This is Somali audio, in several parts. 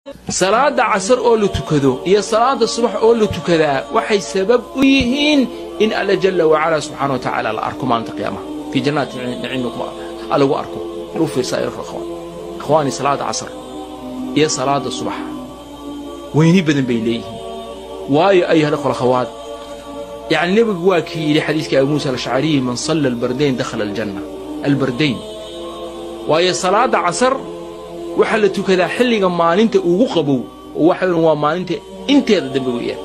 Salaada casar oo la tukado iyo salaada subax oo la tukadaa waxay sabab u yihiin in Alla jalla wacalaa subxaana wa tacaala la arko maalinta qiyaamaha fii jannaati naciim lagu arko. U fiirsa ikhwaan, ikhwaani, salaada casar iyo salaada subax weyni badan bay leeyihiin. Waayo, ayuha alikhwa alakhawaat, yacni nebigu waa kii yidhi xadiiskii Abi Muusa Alashcariyi: "Man salla albardayn dakhala aljanna." Albardayn, waayo salaada casar waxaa la tukadaa xilliga maalinta ugu qabow, oo waxa waa maalinta inteeda dambe weeyaan.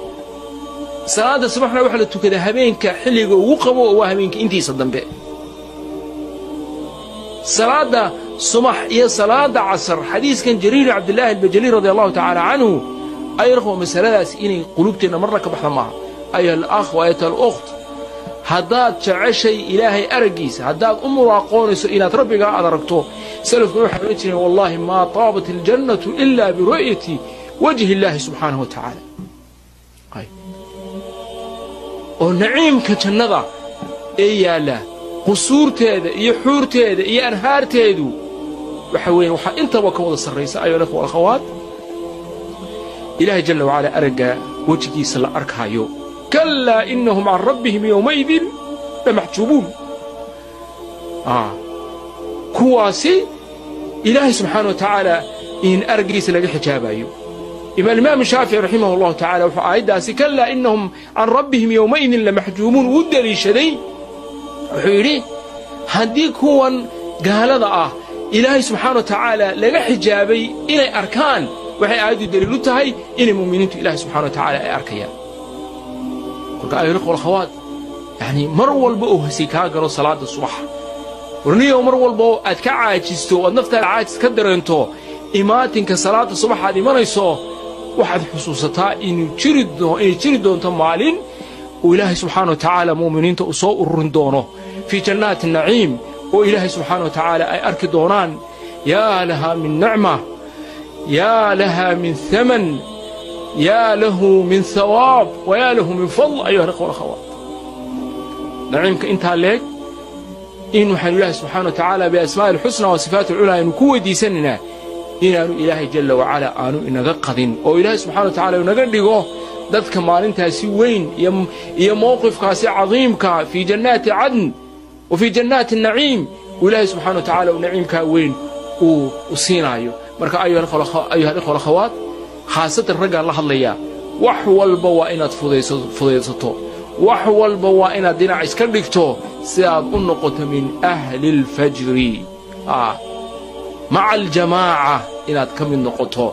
Salaada subaxna waxaa la tukadaa habeenka xilliga ugu qabow, oo waa habeenka intiisa dambe. Salaada subax iyo salaada casar, xadiiskan Jariir Cabdillaahi Albajali radia Allahu tacaala canhu ayarqo, masaladaas inay qulubteenna marna ka baxda maaha. Ayuha alakh wa ayatuha alukht, haddaad jeceshay Ilaahay araggiisa, haddaad u muraaqoonayso inaad Rabbigaa aad aragto, salafkuna waxay odhan jireen: "Wallahi maa taabat aljannatu ila biru'yati wajhi illaahi subxaanahu wa tacaala." Oo naciimka jannada ee yaalla qusuurteeda iyo xuurteeda iyo anhaarteedu waxa weeye waxaa intaba ka wada sarraysa, ayuha alikhwa alakhawaat, Ilaahay jalla wacala aragga wejigiisa la arkaayo. Kallaa inahum can rabbihim yowmaidin lamaxjuubuun. Kuwaasi Ilaahay subxaana wa tacaala in araggiisa laga xijaabayo. Imaam Shaafici raximah Allahu tacala wuxuu aayaddaasi "kallaa inahum can rabbihim yowmaidin lamaxjuubuun" uu deliishaday. Wuxuu yidhi, haddii kuwan gaalada ah Ilaahay subxaana wa tacaala laga xijaabay inay arkaan, waxay aayaddu daliil u tahay inay mu'miniintu Ilahay subxana wa tacaala ay arkayaan. Kolka, ayuha alikhwa alakhawaat, yacni mar walba oo hasi kaa galo salaada subax, warniyow, mar walba oo aad ka caajisto o aad naftaada caajis ka dareento imaatinka salaada subax aad imanayso, waxaad xusuusataa inay jiri doonto maalin uu Ilaahay subxaana wa tacaala mu'miniinta uu soo ururin doono fii jannaati naciim, oo Ilaahay subxaana wa tacaala ay arki doonaan. Yaa lahaa min nicma, yaa lahaa min haman, yaa lahu min hawaab, wa yaa lahu min fadl. Ayuha alikhwa alakhawaat, naciimka intaa leeg in waxaynu Ilaahay subxana wa tacaala biasmaa'i alxusna wa sifaat alculaa aynu ku weydiisanaynaa inaanu Ilaahay jalla wacala aanu inaga qadin, oo Ilaahay subxana wa tacala inaga dhigo dadka maalintaasi weyn iyo mowqifkaasi cadiimka fii jannaati cadn wa fii jannaati naciim uu Ilaahay subxana wa tacala uu naciimkaa weyn uu siinaayo. Marka, ayuha alikhwa alakhawaat, khaasatan raggaan la hadlayaa, wax walba waa inaad fudaydsato, wax walba waa inaad dhinac iska dhigto si aad u noqoto min ahli alfajri maca aljamaaca, inaad ka mid noqoto.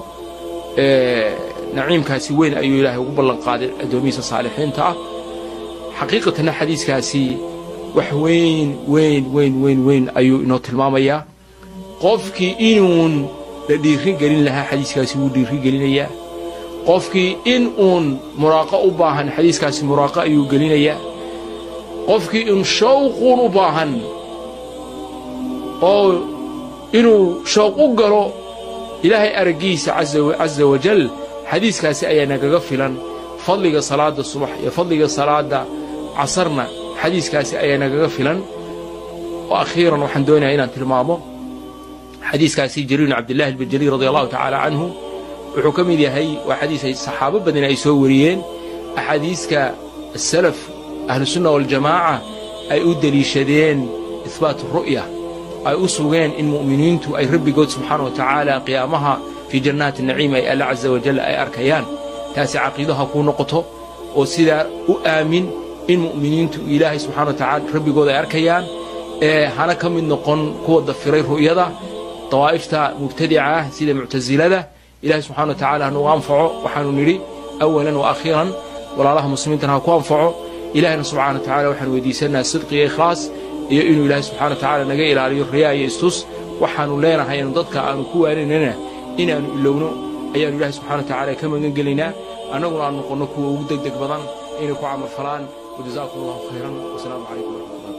Naciimkaasi weyn ayuu Ilaahay ugu ballan qaaday addoomihiisa saalixiinta ah. Xaqiiqatanna xadiiskaasi wax weyn weyn weyn weyn weyn ayuu inoo tilmaamayaa. Qofkii inuun la dhiiri gelin lahaa, xadiiskaasi wuu dhiiri gelinayaa. Qofkii in uun muraaqo u baahan, xadiiskaasi muraaqo ayuu gelinayaa. Qofkii in shawquun u baahan oo inuu shawq u galo Ilaahay araggiisa caza wajal, xadiiskaasi ayaa nagaga filan. Fadliga salaadda subax iyo fadliga salaadda casarna xadiiskaasi ayaa nagaga filan. Oo akhiiran waxaan doonayaa inaan tilmaamo xadiiskaasi Jariir bn Cabdillahi Albajali radia Allahu tacaala canhu wuxuu ka mid yahay, waa xadiis ay saxaabo badan ay soo wariyeen, axaadiiska asalaf Ahlusunna waljamaaca ay u deliishadeen ihbaat ru'ya, ay u sugeen in mu'miniintu ay Rabbigood subxaana wa tacaala qiyaamaha fii jannaati naciim ay Alla caza wajal ay arkayaan. Taasi caqiidaha kuu noqoto, oo sidaa u aamin in mu'miniintu Ilaahay subxana wa tacala Rabbigood ay arkayaan, ee hana ka mid noqon kuwa dafiray ru'yada, dawaa'ifta mubtadica ah sida Muctasilada. Ilahay subxana wa tacala hanugu anfaco waxaanu nidhi awalan wa akhiiran, walaalaha muslimiintana ha ku anfaco. Ilahayna subxana wa tacala waxaanu weydiisanaha sidqi iyo ikhlaas, iyo inuu Ilaahay subxana wa tacala naga ilaaliyo riyaa iyo istus. Waxaanu leenahay inu dadka aanu ku waaninaynana inaannu ilowno ayaanu Ilahay subxana wa tacala ka magan gelaynaa, annaguna aanu noqonno kuwa ugu deg deg badan inay ku camalfalaan. Wajazaakum Allahu khayran, wasalaamu calaykum waraxmat.